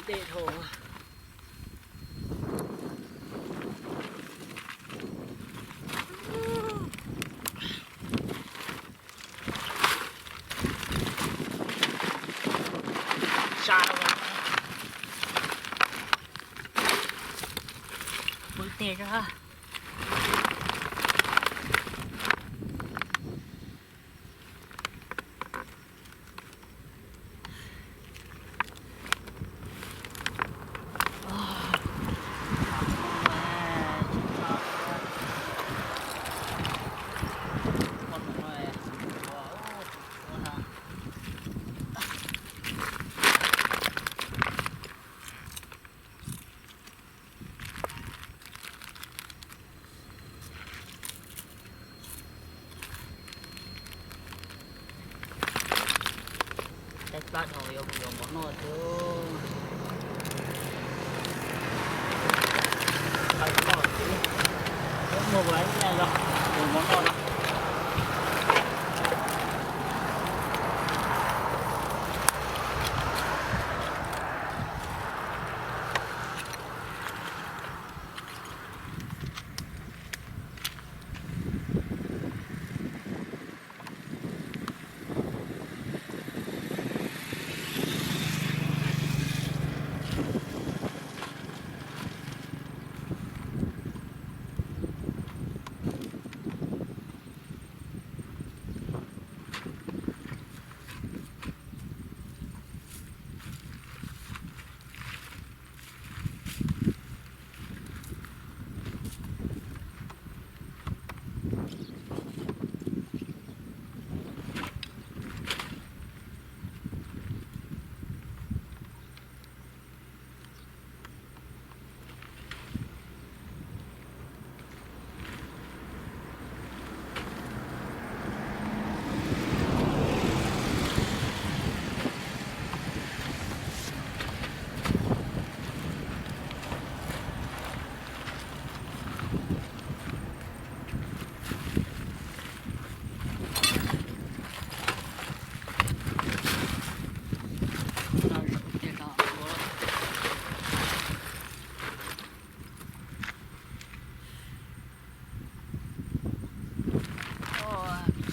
Tej dhau. Sa pw tej zog. Tab plab dhau yuav mus yuav mov noj xwb. Tab plab dhau xwb, muaj ua ib yam los yuav mov noj na.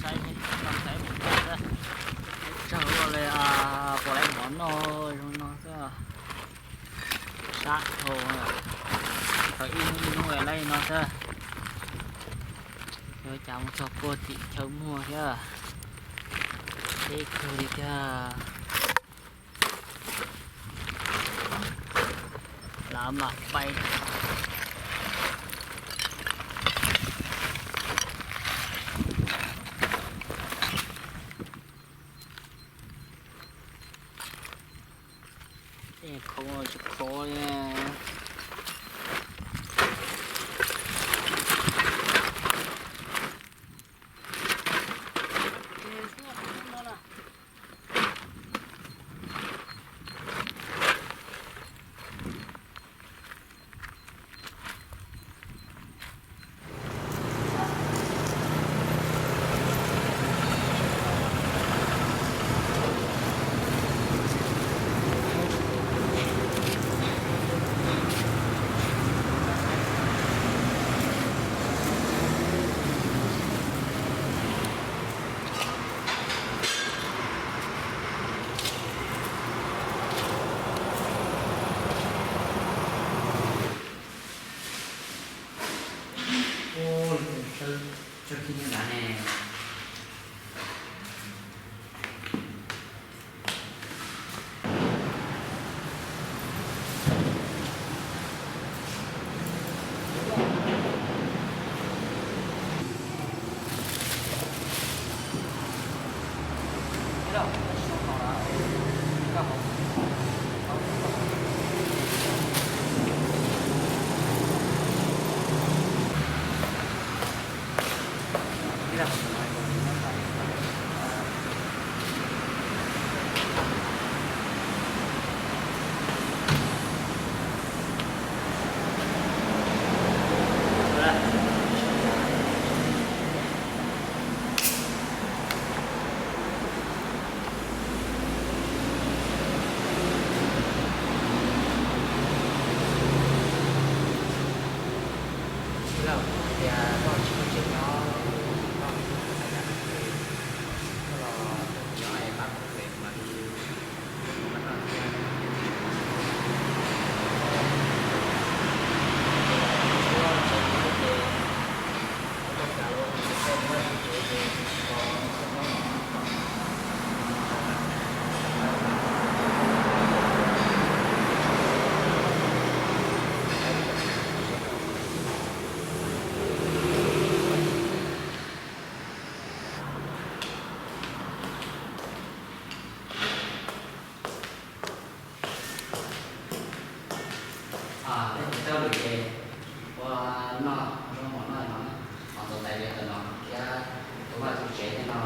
Saib, saib mus tag xwb. Tsawg ua li, puas laib mov noj zoo no xwb. Sab dhau, tau ib hnub ib hnub laib no xwb. Yuav cas mus txog puag tim chaw muag thiab. Deb kawg li thiab. Lav mam pais. Tej khov tsis khov li. Ua, sawv, sawv kiag nyob nrad ne.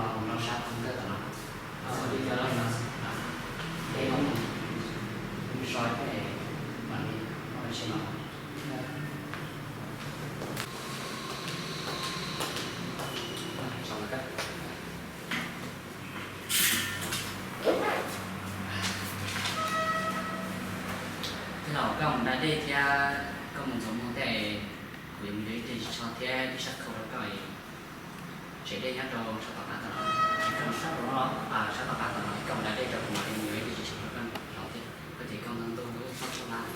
Los sab thaum kawg tom no. Peb so peb mam li ua si no. Tij laug, koj mus da dej thiab koj mus ntxuav muag tej, kuv yuav mus yuav ib teg ris tsho thiab ib sab khau rau koj. Tsev dej nyob rau sab tom qab tom no, sab tom qab tom no, koj mus da dej rau kuv mam li mus yuav ib teg ris tsho rau koj haus thiab. Koj ces koj ntau ntuj txhob txhub hlab.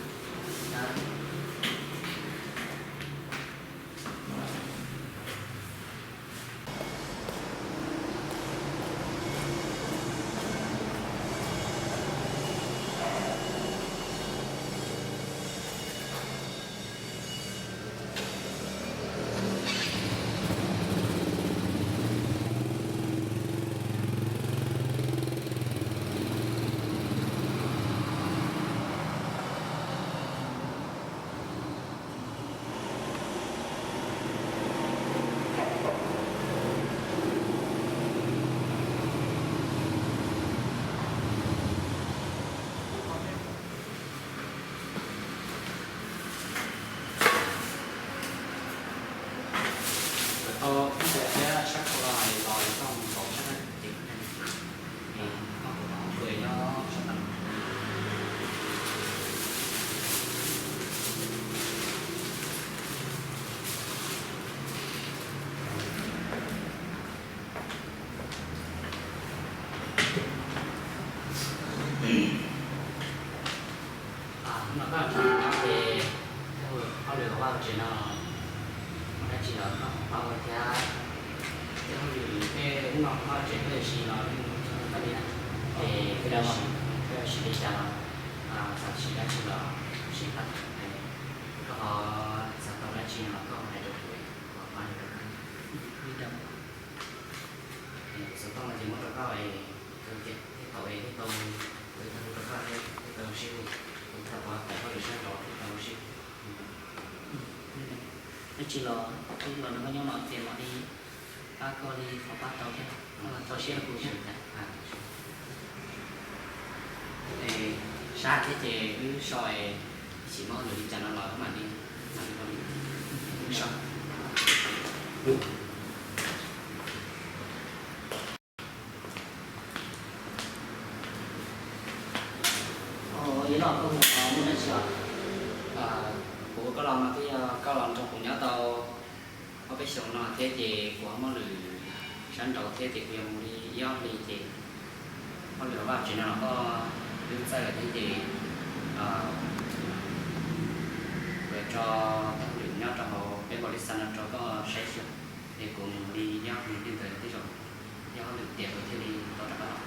Tau ib ntsis thiab sab khau los los koj mus nkaum sab na ces koj kuj nyob sab tod. Hnub no koj tseem nyob ces tej hauj lwm hauv vaj hauv tsev no muaj dab tsi los koj ho pab ua thiab. Tej hauj lwm tej hnub no hauv vaj hauv tsev koj yuav siv los yeej ua txog koj li na, ces koj yuav siv li cas los, xav siv dab tsi los siv tag. Koj ho xav tau dab tsi no los koj ho hais rau kuv, kuv ho pab rau koj. Xov tooj no ces muab rau koj es, thiab tau es thiab tau, kuv thiaj tau hu rau koj thiab thiaj tau sib hu, kuv thiaj tau pab tawm hauj lwm sab nraud thiaj tau sib hu. Dab tsi los, los nrog koj nyob no ces mam li pab koj li qhov pab tau thiab, koj txaus siab rau kuv thiab. Sab thiab ces wb so es, sim muaj hauj lwm li cas no los wb mam li, mam li ua li. Wb so. Yog los koj mus muaj dab tsi os? Kuv ua koj los no thiab yog koj los nrog kuv nyob tau ob peb xyoos no thiab ces kuv ho muaj hauj lwm sab nraud thiab ces kuv yuav mus li ib ob hlis ces hauj lwm hauv vaj hauv tsev no los koj twb txawj lawm thiab ces kuv yuav tso tej hauj lwm nyob rau hauv peb npaum li xav no rau koj saib xyuas, es kuv mus li ib ob hlis li ntawd tej zaum yog hauj lwm tiav kuv thiaj li tau rov qab los.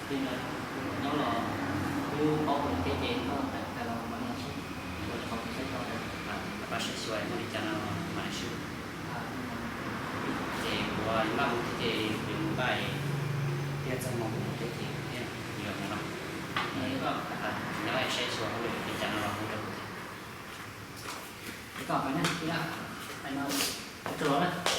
Ces ntawd kuv nyob los wb paub kuv thiab ces koj tawm los mam li sib, kuv rau qhov kuv saib tau ntawd. Rov qab saib xyuas muaj li cas no mam li sib. Ces kuv yuav maj mus thiab ces kuv yuav mus npaj, thiaj txog hmo kuv mus thiab ces kuv yuav mus no. Nyob saib xyuas hauj lwm li cas no los hu rau kuv thiab. Koj pab na, ib yam, no, ua rau los na.